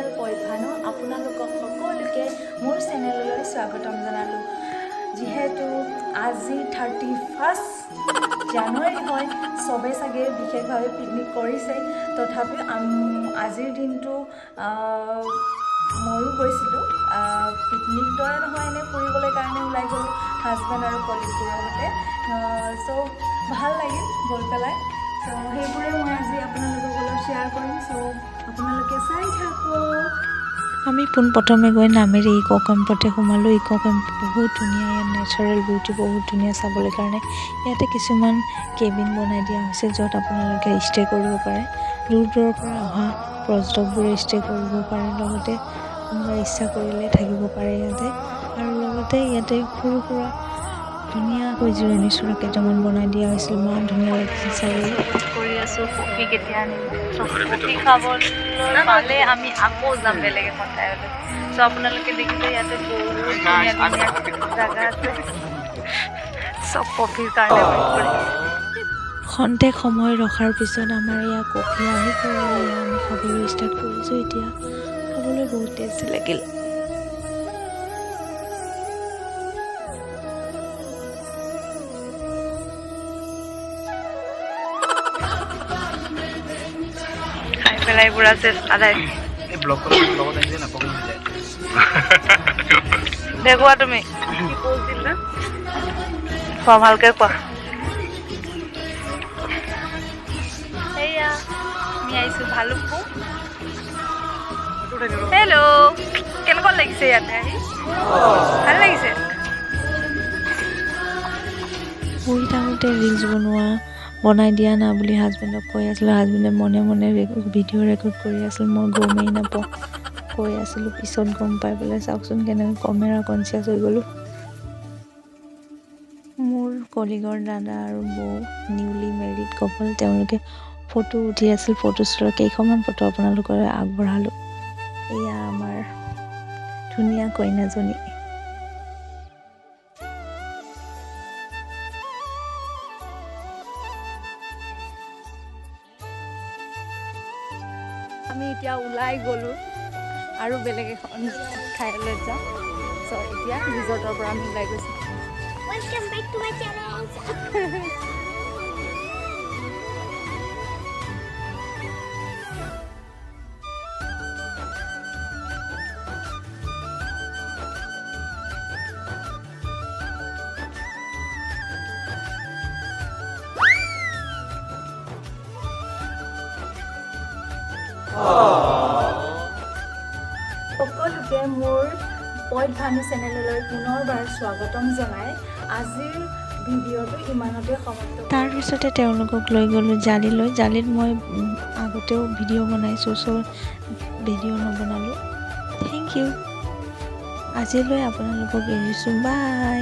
Channel পৈভানু। আপোনালোকক সকলোকে মোৰ চেনেললৈ স্বাগতম জনালোঁ। যিহেতু আজি 31 জানুৱাৰী হয়, চবে চাগে বিশেষভাৱে পিকনিক কৰিছে। তথাপিও আজিৰ দিনটো ময়ো গৈছিলোঁ। পিকনিক দৰে নহয়, এনেই ফুৰিবলৈ কাৰণে ওলাই গ'লোঁ হাজবেণ্ড আৰু কলিগবোৰৰ সৈতে। চ' ভাল লাগিল গৈ পেলাই। চ' সেইবোৰে মই আজি আপোনালোকক অলপ শ্বেয়াৰ কৰিম। চ' আপোনালোকে চাই থাকক। আমি পোনপ্ৰথমে গৈ নামেৰি ইক' কেম্পতে সোমালোঁ। ইক' কেম্প বহুত ধুনীয়া। ইয়াত নেচাৰেল বিউটি বহুত ধুনীয়া চাবলৈ কাৰণে। ইয়াতে কিছুমান কেবিন বনাই দিয়া হৈছে, য'ত আপোনালোকে ষ্টে' কৰিব পাৰে। দূৰ দূৰৰ পৰা অহা পৰ্যটকবোৰে ষ্টে' কৰিব পাৰে, লগতে কোনোবাই ইচ্ছা কৰিলে থাকিব পাৰে ইয়াতে। আৰু লগতে ইয়াতে সৰু সুৰা ধুনীয়াকৈ জিৰণি চ'ৰা কেইটামান বনাই দিয়া হৈছিল। ইমান ধুনীয়া লাগিছিল চাবলৈ। কৰি আছোঁ। কফি কেতিয়া আনিব? চ' কফি খাবলৈ পালে আমি আকৌ যাম বেলেগ এখন ঠাইলৈ। চ' আপোনালোকে দেখিছে, ইয়াতে বহুত ধুনীয়া ধুনীয়া জাগা আছে। চব কফিৰ কাৰণে ৱেইট কৰি আছে। খন্তেক সময় ৰখাৰ পিছত আমাৰ এয়া কফি আহি গ'ল। এয়া আমি খাবলৈ ষ্টাৰ্ট কৰিছোঁ এতিয়া। খাবলৈ বহুত টেষ্টি লাগিল। খাই পেলাই পুৰা চেচ আদায়। এই ব্লগখনৰ লগত আহিলে নাপাব হৈ যায়। দেখুৱা, তুমি খোৱা, ভালকে খোৱা। এয়া আমি আহিছোঁ ভালুকপুং। হেল্ল', কেনেকুৱা লাগিছে ইয়াতে আহি? ভাল লাগিছে? বহি থাকোঁতে ৰিলচ বনোৱা, বনাই দিয়া না বুলি হাজবেণ্ডক কৈ আছিলোঁ। হাজবেণ্ডে মনে মনে ভিডিঅ' ৰেকৰ্ড কৰি আছিল। মই গমেই নাপাওঁ, কৈ আছিলোঁ। পিছত গম পাই পেলাই চাওকচোন কেনেকৈ কেমেৰা কনচিয়াছ হৈ গ'লোঁ। মোৰ কলিগৰ দাদা আৰু বৌ, নিউলি মেৰিড কপল, তেওঁলোকে ফটো উঠি আছিল। ফটো শ্বুটৰ কেইখনমান ফটো আপোনালোকৰ আগবঢ়ালোঁ। এয়া আমাৰ ধুনীয়া কইনাজনী। আমি এতিয়া ওলাই গ'লোঁ আৰু বেলেগ এখন ঠাইলৈ যাম। চ' এতিয়া ৰিজৰ্টৰ পৰা আমি ওলাই গৈছোঁ। Welcome back to my channel. সকলোকে মোৰ পইট ভানু চেনেললৈ পুনৰবাৰ স্বাগতম জনাই আজিৰ ভিডিঅ'টো ইমানতে সমাপ্ত। তাৰপিছতে তেওঁলোকক লৈ গ'লোঁ জালিলৈ। জালিত মই আগতেও ভিডিঅ' বনাইছোঁ, চ' ভিডিঅ' নবনালোঁ। Thank U. আজিলৈ আপোনালোকক এৰিছোঁ। বাই।